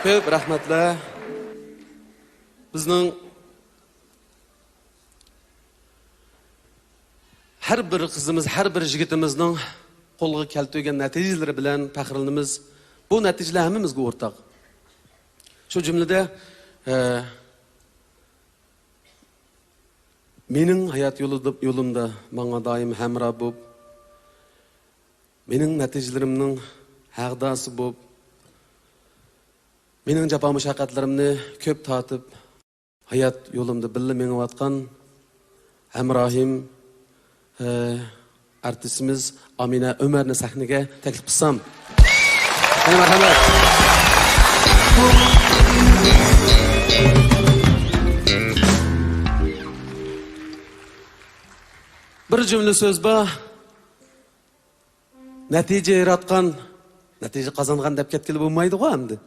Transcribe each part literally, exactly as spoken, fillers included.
كۆپ رەھمەتلەر. بىزنىڭ ھەر بىر قىزىمىز، ھەر بىر يىگىتىمىزنىڭ قولغا كەلتۈرگەن نەتىجىلىرى بىلەن پەخىرلىنىمىز. بۇ نەتىجىلەر ھەممىمىزگە ئورتاق. شۇ جۈملىدە، ئە، مېنىڭ ھايات يولىدا، يولۇمدا ماڭا دائىم ھەمراھ بولۇپ، مېنىڭ نەتىجىلىرىمنىڭ ھەغداسى بولۇپ، مېنىڭ جاپا مۇشەققەتلىرىمنى كۆپ تارتىپ، ھايات يولۇمدا بىللە مېڭىۋاتقان ھەمراھىم، ئە، ئارتىسىمىز ئامىنە ئۆمەرنى سەھنىگە تەكلىپ قىلسام. قېنى، مەرھەمەت. بىر جۈملە سۆز بار. نەتىجە ياراتقان، نەتىجە قازانغان دەپ كەتكىلى بولمايدىغۇ ئەمدى.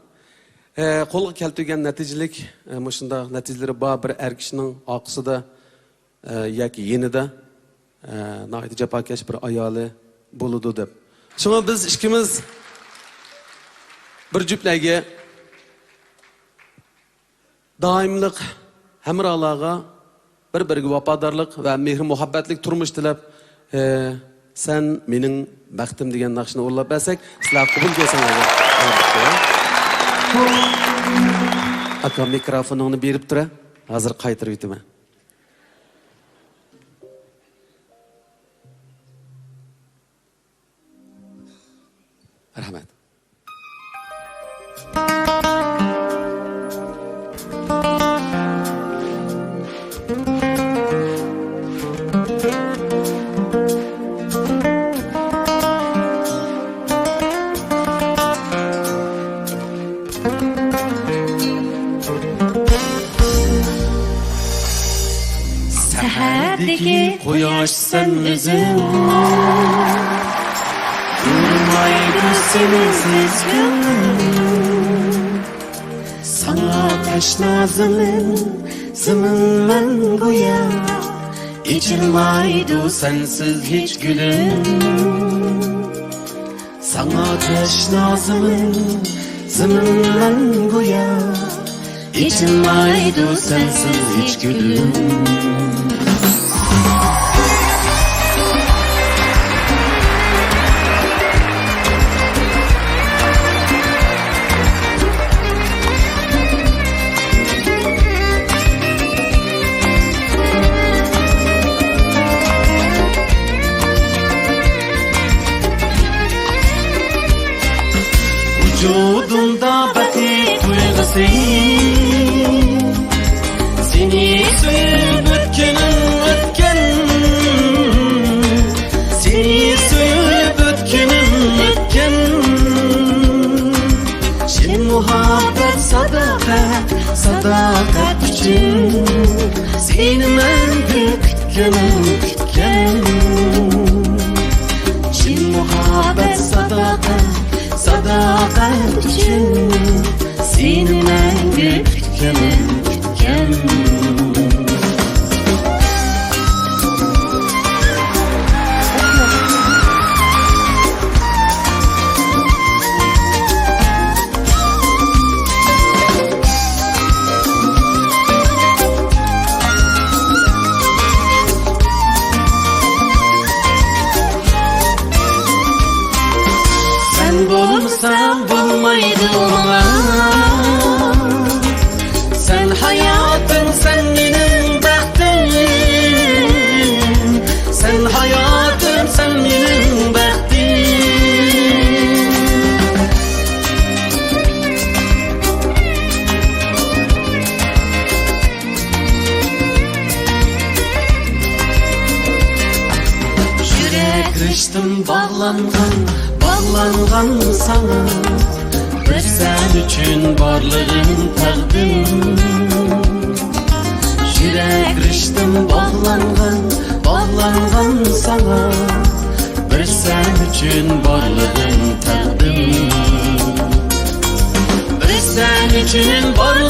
ئە، قولغا كەلتۈرگەن نەتىجىلىك، ئە، مۇشۇنداق نەتىجىلىرى بار بىر ئەر كىشىنىڭ ئارقىسىدا، ئە، ياكى يېنىدا، ئە، ناھايىتى جاپاكەش بىر ئايالى بولىدۇ دەپ. شۇڭا بىز ئىككىمىز بىر جۈپلەرگە دائىملىق ھەمراھلارغا بىر-بىرىگە ۋاپادارلىق ۋە مېھىر-مۇھەببەتلىك تۇرمۇش تىلەپ، ئى، سەن مېنىڭ بەختىم دېگەن ناخشىنى ئورۇنلاپ بەرسەك، سىلەر قوبۇل قىلساڭلار. ئاكا، مىكروفونۇڭنى بېرىپ تۇرە، ھازىر قايتۇرۇۋېتىمەن. رەھمەت. سەھەردىكى قۇياش سەن ئۆزۈڭ، ئۇرمايدۇ سېنىڭسىز كۆڭلۈم. ساڭا تەشنا زېمىن، زېمىنمەن گويا، ئېچىلمايدۇ سەنسىز ھېچ گۈلۈم. ساڭا تەشنا زېمىن، زېمىنمەن گويا، ئېچىلمايدۇ سەنسىز ھېچ گۈلۈم. ۋۇجۇدۇمدا بەخت تۇيغۇسى، سېنى سۆيۈپ ئۆتكىنىم ئۆتكەن، سېنى سۆيۈپ ئۆتكىنىم ئۆتكەن. چىن مۇھەببەت، ساداقەت، ساداقەت ئۈچۈن سېنى مەڭگۈ كۈتكىنىم كۈتكەن. چىن مۇھەببەت، ساداقەت، ساداقەت ئۈچۈن سېنى مەڭگۈ كۈتكىنىم كۈتكەن. سەن بولمىساڭ بولمايدۇ ماڭا، سەن ھاياتىم، سەن مېنىڭ بەختىم، سەن ھاياتىم، سەن مېنىڭ بەختىم. يۈرەك رىشتىم باغلانغان، باغلانغان ساڭا، بىر سەن ئۈچۈن بارلىقىم تەقدىم. يۈرەك رىشتىم باغلانغان، باغلانغان ساڭا، بىر سەن ئۈچۈن بارلىقىم تەقدىم. بىر سەن ئۈچۈن بارلىقىم